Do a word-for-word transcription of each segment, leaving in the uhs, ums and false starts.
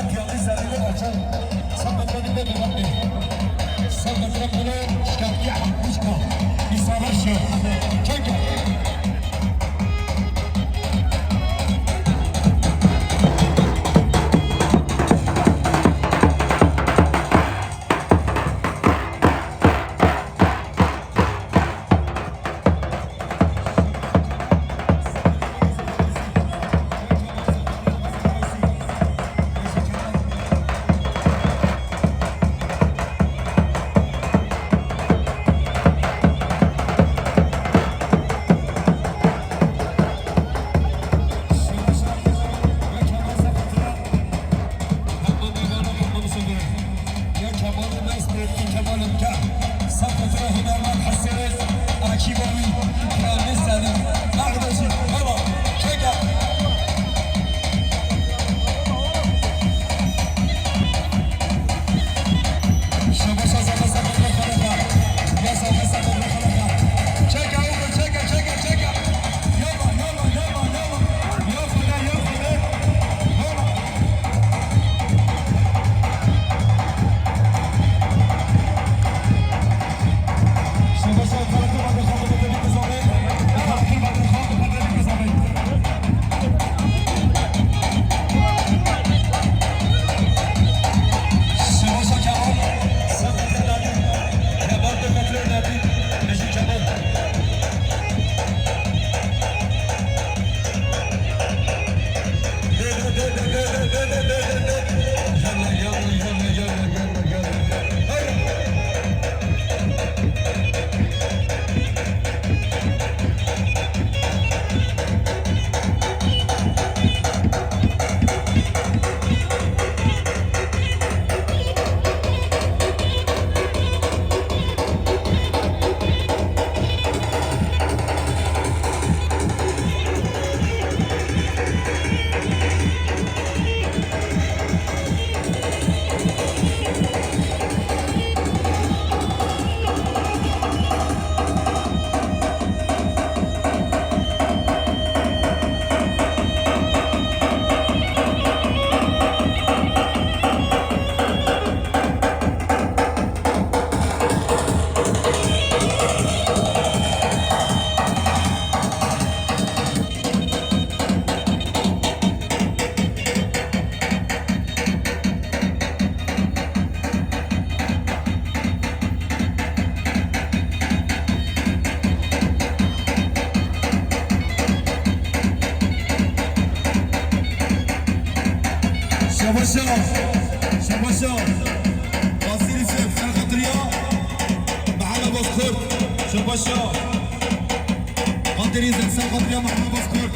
Piyanî zerrî açan. Sen metre bir de devam et. Sen metre bunu şikayetli yapmışka. İsa'nın şey. Çek. Ya Kemal, ben istedim Kemal'im gel. Sen fotoğrafı vermem Hüseyin. Akif abi. Kemal Selim. Kardeşim. Tamam. Çek yap. Şabaşa, şabaşa, şabaşa, şabaşa. Ya şabaşa, şabaşa, şabaşa. Çek yap, çek yap, çek yap, çek yap. Yalla, yalla, yalla, yalla. Ya Fede, ya Fede. Yalla. Şabaşa, şabaşa. Qasîrî Seyf, ser xatirî ya Mehela Bozkurt. Şabaşa. Qasîrî Seyf, ser xatirî ya Mehela Bozkurt.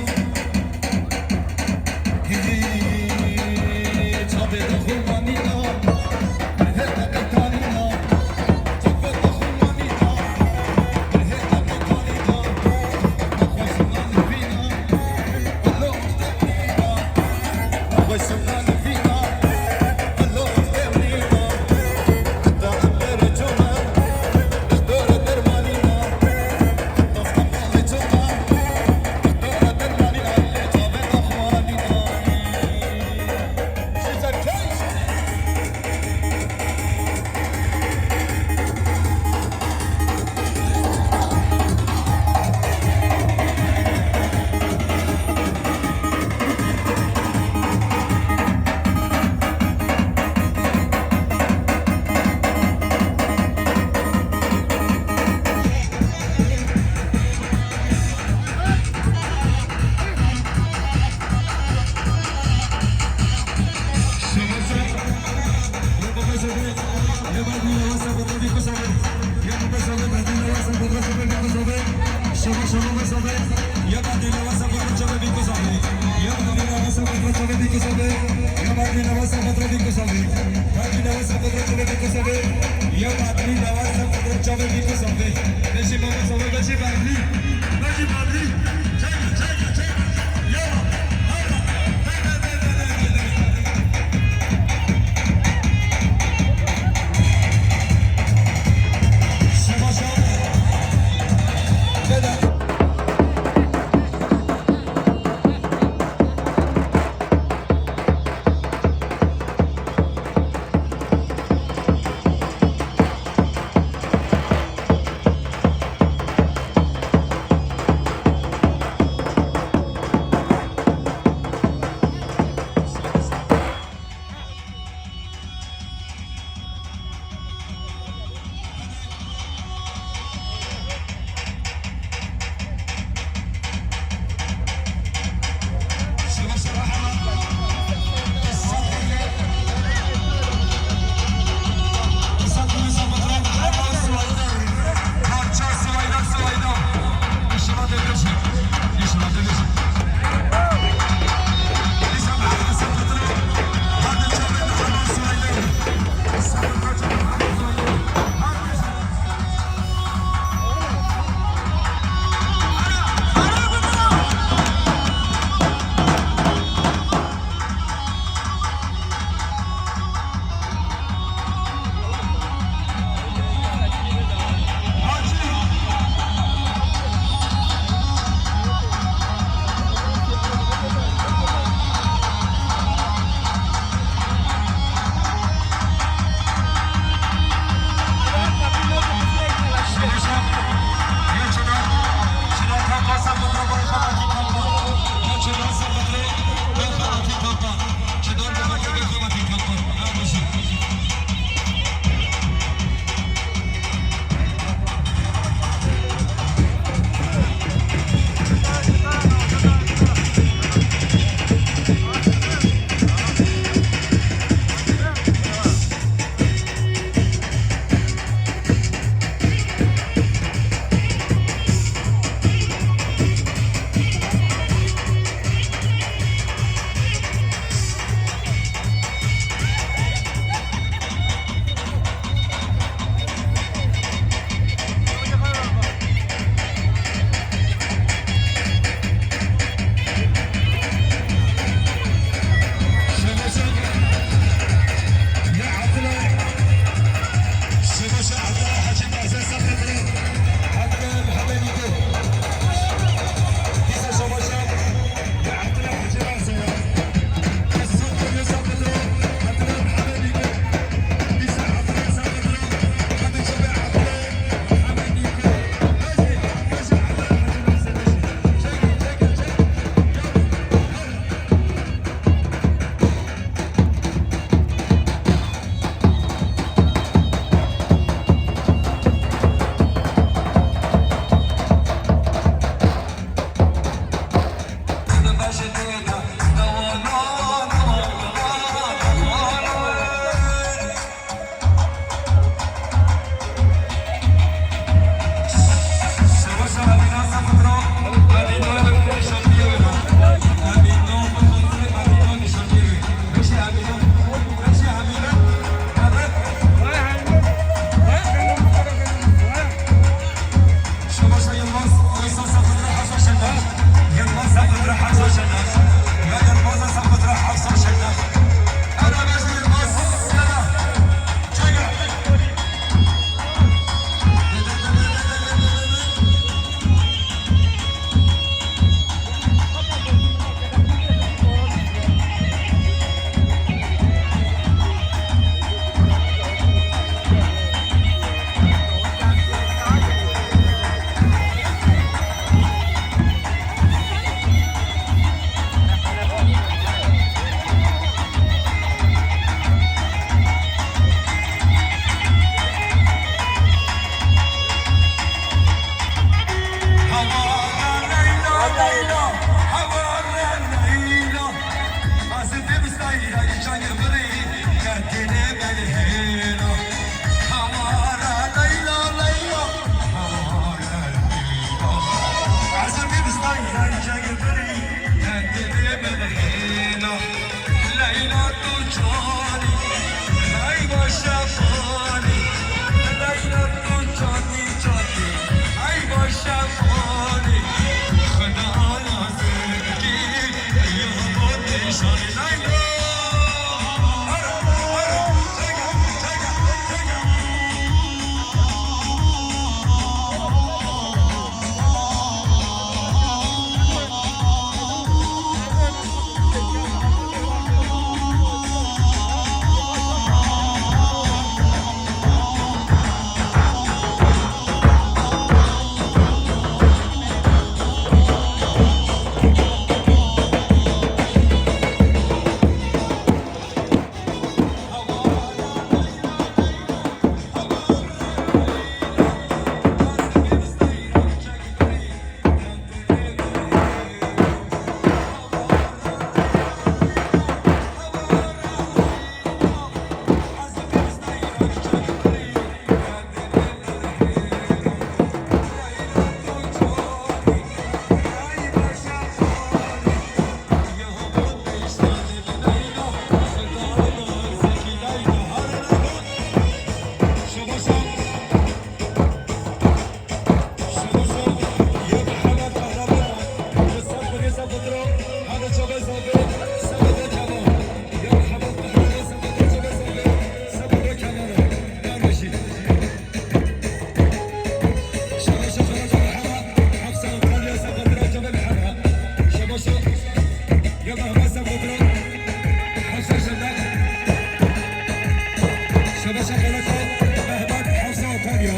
Şebaşa xaleta Mehmet Hafsa Antalya.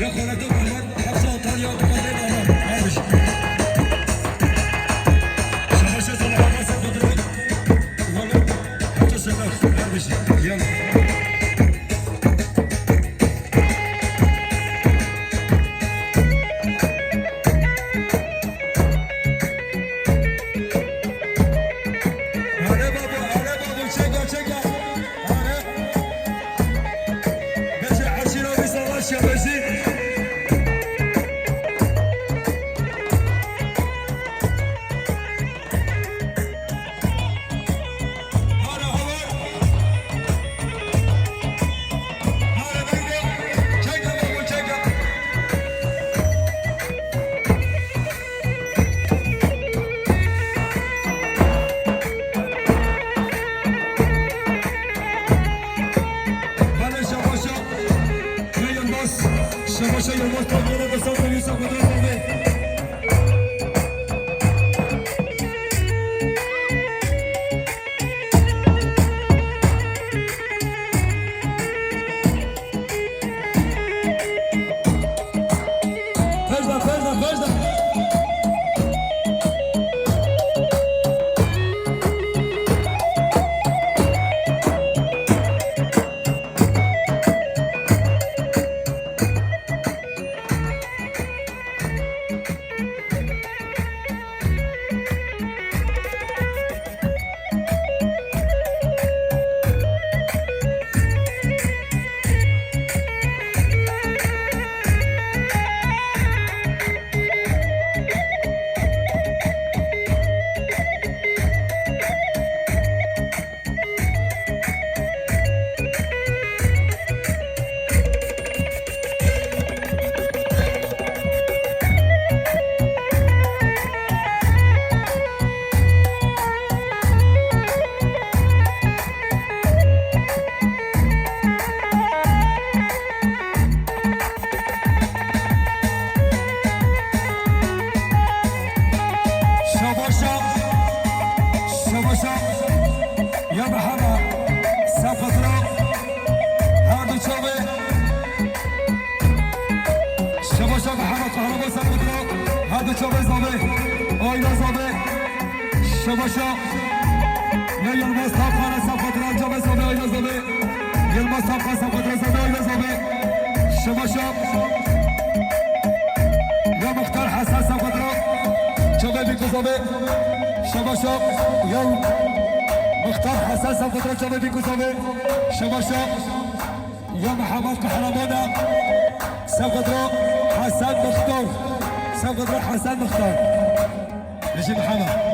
Ya xaleta Mehmet Hafsa Antalya, bi xatirê Mehmet. Her bijî. Şebaşa Selahattin Sefo Duru. Walo, Hafsa Sefer. Her bijî. Yalla. Are babo, are babo, çeka, çeka. Are. Beşe aşira bir savaş ya, beşi. Are, havar. Are, babo, çeka, babo, çeka. Belê şebaşa, ne Yilmaz, şebaşa Yilmaz, tam yere de sağ olun, sağ olun, sağ olun. Fecda, fecda, fecda. Şebaşa, şebaşa, ya Mehema, Sefetra, her du çavê. Şebaşa Mehema, Kahraman Sefetra, her du çavê zavê. Ayna zavê. Şebaşa, ya Yilmaz Tapxana Sefetra, çavê zavê, ayna zavê. Yilmaz Tapxan Sefetra zavê, ayna zavê. Şebaşa. Ya Muxtar Hesen Sefetra, çavê bîku zavê. Şebaşa. Ya Muxtar Hesen Sefetra, çavê bîku zavê. Şebaşa. Ya Mihemed Qehreman Sefetra Hesen Muxtar. Sefetra Hesen Muxtar. Bijî Mihemed.